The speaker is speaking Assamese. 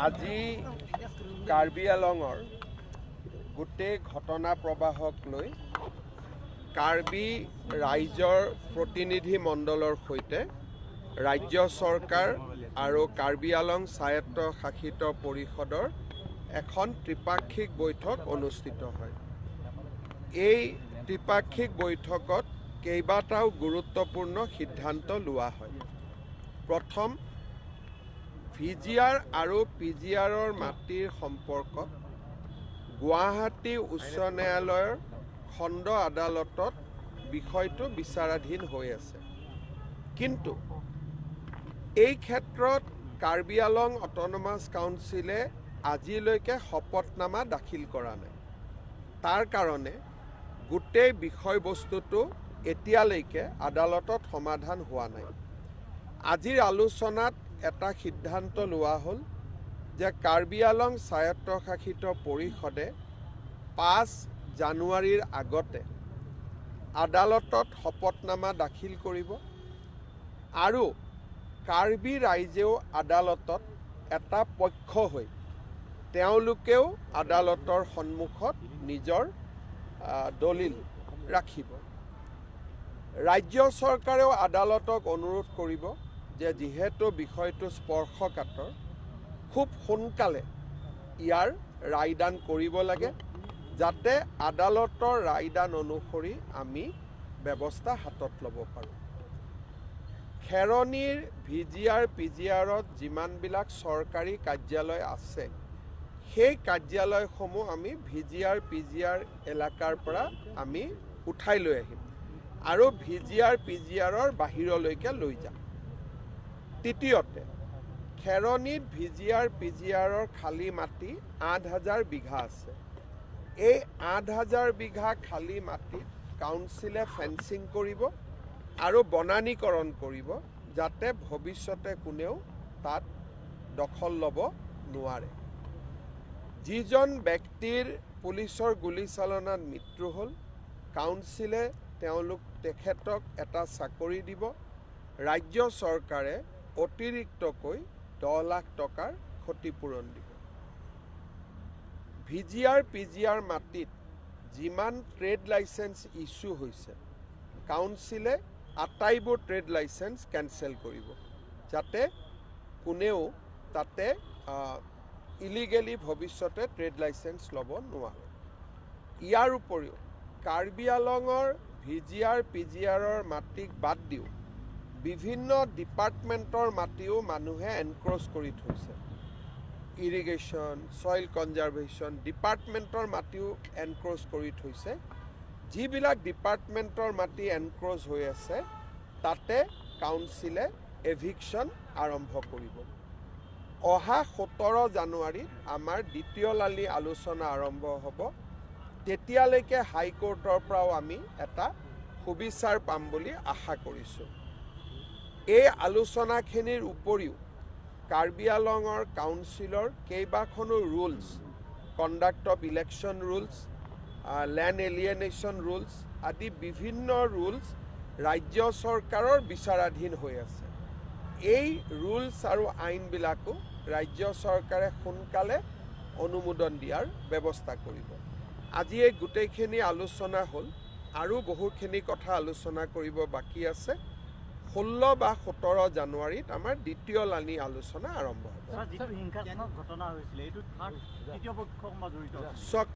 আজি কাৰ্বি আলঙৰ গোটেই ঘটনা প্ৰবাহক লৈ কাৰ্বি ৰাইজৰ প্ৰতিনিধি মণ্ডলৰ সৈতে ৰাজ্য চৰকাৰ আৰু কাৰ্বি আলং স্বায়ত্ত শাসিত পৰিষদৰ এখন ত্ৰিপাক্ষিক বৈঠক অনুষ্ঠিত হয়। এই ত্ৰিপাক্ষিক বৈঠকত কেইবাটাও গুৰুত্বপূৰ্ণ সিদ্ধান্ত লোৱা হয়। প্ৰথম, ভিজিআৰ আৰু পিজিআৰৰ মাটিৰ সম্পৰ্কত গুৱাহাটী উচ্চ ন্যায়ালয়ৰ খণ্ড আদালতত বিষয়টো বিচাৰাধীন হৈ আছে, কিন্তু এই ক্ষেত্ৰত কাৰ্বি আলং অট'নমাছ কাউন্সিলে আজিলৈকে শপতনামা দাখিল কৰা নাই। তাৰ কাৰণে গোটেই বিষয়বস্তুটো এতিয়ালৈকে আদালতত সমাধান হোৱা নাই। আজিৰ আলোচনাত এটা সিদ্ধান্ত লোৱা হ'ল যে কাৰ্বি আলং স্বায়ত্তশাসিত পৰিষদে 5 জানুৱাৰীৰ আগতে আদালতত শপতনামা দাখিল কৰিব আৰু কাৰ্বি ৰাইজেও আদালতত এটা পক্ষ হৈ তেওঁলোকেও আদালতৰ সন্মুখত নিজৰ দলিল ৰাখিব। ৰাজ্য চৰকাৰেও আদালতক অনুৰোধ কৰিব যে যিহেতু বিষয়টো স্পৰ্শকাতৰ, খুব সোনকালে ইয়াৰ ৰায়দান কৰিব লাগে, যাতে আদালতৰ ৰায়দান অনুসৰি আমি ব্যৱস্থা হাতত ল'ব পাৰোঁ। খেৰণিৰ ভিজিআৰ পিজিআৰত যিমানবিলাক চৰকাৰী কাৰ্যালয় আছে, সেই কাৰ্যালয়সমূহ আমি ভিজিআৰ পিজিআৰ এলেকাৰ পৰা আমি উঠাই লৈ আহিম আৰু ভিজিআৰ পিজিআৰৰ বাহিৰলৈকে লৈ যাম। তৃতীয়তে, খেৰণিত ভিজিআৰ পিজিআৰৰ খালী মাটি 8000 বিঘা আছে। এই 8000 বিঘা খালী মাটিত কাউন্সিলে ফেন্সিং কৰিব আৰু বনানীকৰণ কৰিব, যাতে ভৱিষ্যতে কোনেও তাত দখল ল'ব নোৱাৰে। যিজন ব্যক্তিৰ পুলিচৰ গুলীচালনাত মৃত্যু হ'ল, কাউন্সিলে তেখেতক এটা চাকৰি দিব। ৰাজ্য চৰকাৰে অতিৰিক্তকৈ 10 লাখ টকাৰ ক্ষতিপূৰণ দিব। ভিজিআৰ পিজিআৰ মাটিত যিমান ট্ৰেড লাইচেঞ্চ ইছ্যু হৈছে, কাউন্সিলে আটাইবোৰ ট্ৰেড লাইচেঞ্চ কেঞ্চেল কৰিব, যাতে কোনেও তাতে ইলিগেলি ভৱিষ্যতে ট্ৰেড লাইচেঞ্চ ল'ব নোৱাৰে। ইয়াৰ উপৰিও কাৰ্বি আলঙৰ ভিজিআৰ পিজিআৰৰ মাটিক বাদ দিও বিভিন্ন ডিপাৰ্টমেণ্টৰ মাটিও মানুহে এনক্ৰ'চ কৰি থৈছে। ইৰিগেশ্যন, ছইল কনজাৰ্ভেশ্যন ডিপাৰ্টমেণ্টৰ মাটিও এনক্ৰ'চ কৰি থৈছে। যিবিলাক ডিপাৰ্টমেণ্টৰ মাটি এনক্ৰ'চ হৈ আছে, তাতে কাউন্সিলে এভিকশ্যন আৰম্ভ কৰিব। অহা 17 জানুৱাৰীত আমাৰ দ্বিতীয় লালি আলোচনা আৰম্ভ হ'ব। তেতিয়ালৈকে হাইকোৰ্টৰ পৰাও আমি এটা সুবিচাৰ পাম বুলি আশা কৰিছোঁ। এই আলোচনাখিনিৰ উপৰিও কাৰ্বি আলঙৰ কাউন্সিলৰ কেইবাখনো rules, conduct of election rules, land alienation rules আদি বিভিন্ন ৰুলছ ৰাজ্য চৰকাৰৰ বিচাৰাধীন হৈ আছে। এই ৰুলছ আৰু আইনবিলাকো ৰাজ্য চৰকাৰে সোনকালে অনুমোদন দিয়াৰ ব্যৱস্থা কৰিব। আজি এই গোটেইখিনি আলোচনা হ'ল আৰু বহুখিনি কথা আলোচনা কৰিব বাকী আছে। 16 বা 17 জানুৱাৰীত আমাৰ দ্বিতীয় লানি আলোচনা আৰম্ভ হ'ব। ছাৰ, যিটো হিংসাত্মক ঘটনা হৈছিলে, এইটো থাৰ্ড তৃতীয় পক্ষ কোনোবা জড়িত আছে? চাওক।